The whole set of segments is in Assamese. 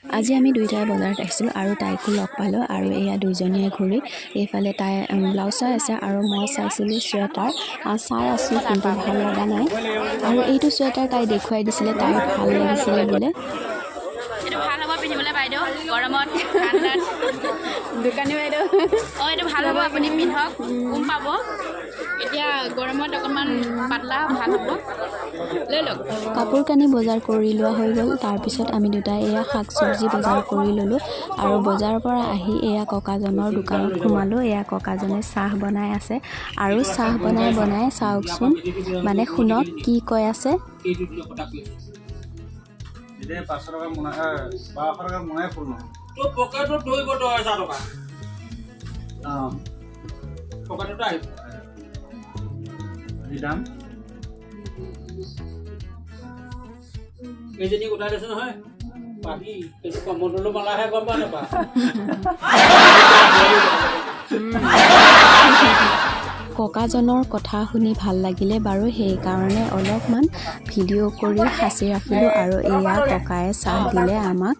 আজি আমি দুয়োটাই বজাৰত আহিছিলোঁ আৰু তাইকো লগ পালোঁ আৰু এয়া দুইজনীয়ে ঘূৰি এইফালে তাই ব্লাউজ চাই আছে আৰু মই চাইছিলোঁ চুৱেটাৰ। চাই আছোঁ, কিন্তু ভাল লগা নাই। আৰু এইটো চুৱেটাৰ তাই দেখুৱাই দিছিলে, তাইৰ ভাল লাগিছিলে বোলে। এইটো ভাল হ'ব পিন্ধিবলৈ বাইদেউ, গৰমত, ঠাণ্ডাত। দোকানী বাইদেউ। অঁ, এইটো ভাল হ'ব, আপুনি পিন্ধক, উম পাব। এতিয়া গৰমত অকণমান পাতলা ভাল হ'ব, লৈ লওক। কাপোৰ কানি বজাৰ কৰি লোৱা হৈ গ'ল। তাৰপিছত আমি দুটাই এয়া শাক চব্জি বজাৰ কৰি ল'লোঁ আৰু বজাৰৰ পৰা আহি এয়া ককাজনৰ দোকানত সোমালোঁ। এয়া ককাজনে চাহ বনাই আছে আৰু চাহ বনাই বনাই চাওকচোন, মানে শুনক কি কৈ আছে। এতিয়া 500 টকা মোনা, 1200 টকা মোনাই ফুল নহয়। তোৰ পকেটত ধৰিব 10,000 টকা। অঁ। পকেটতে আহিব। যি দাম। এইজনী উঠাই দিছো নহয়, বাকী সেইটো কমণ্ডলো মালাহে গম পা নাপা। ককাজনৰ কথা শুনি ভাল লাগিলে বাৰু, সেইকাৰণে অলপমান ভিডিঅ' কৰি সাঁচি ৰাখিলোঁ। আৰু এয়া ককায়ে চাহ দিলে আমাক।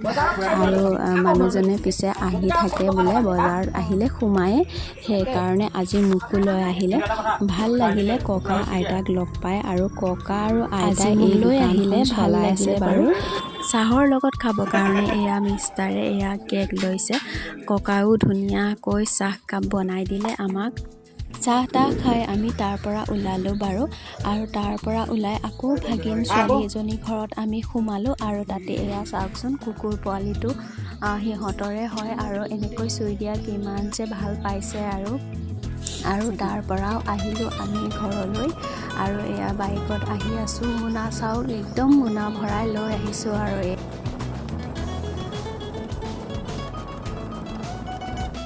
আৰু মানুহজনে পিছে আহি থাকে বোলে, বজাৰত আহিলে সোমায়ে, সেইকাৰণে আজি মোকো লৈ আহিলে। ভাল লাগিলে ককা আইতাক লগ পাই। আৰু ককা আৰু আইতাই এই লৈ আহিলে, ভাল লাগিলে বাৰু। চাহৰ লগত খাবৰ কাৰণে এয়া মিষ্টাৰে এয়া কেক লৈছে। ককায়ো ধুনীয়াকৈ চাহকাপ বনাই দিলে আমাক। চাহ তাহ খাই আমি তাৰ পৰা ওলালোঁ বাৰু। আৰু তাৰ পৰা ওলাই আকৌ ভাগিন ছোৱালী এজনী ঘৰত আমি সোমালোঁ। আৰু তাতে এয়া চাওকচোন, কুকুৰ পোৱালিটো সিহঁতৰে হয় আৰু এনেকৈ চুই দিয়া কিমান যে ভাল পাইছে। আৰু তাৰ পৰাও আহিলোঁ আমি ঘৰলৈ। আৰু এয়া বাইকত আহি আছোঁ, মোনা চাউল একদম মোনা ভৰাই লৈ আহিছোঁ। আৰু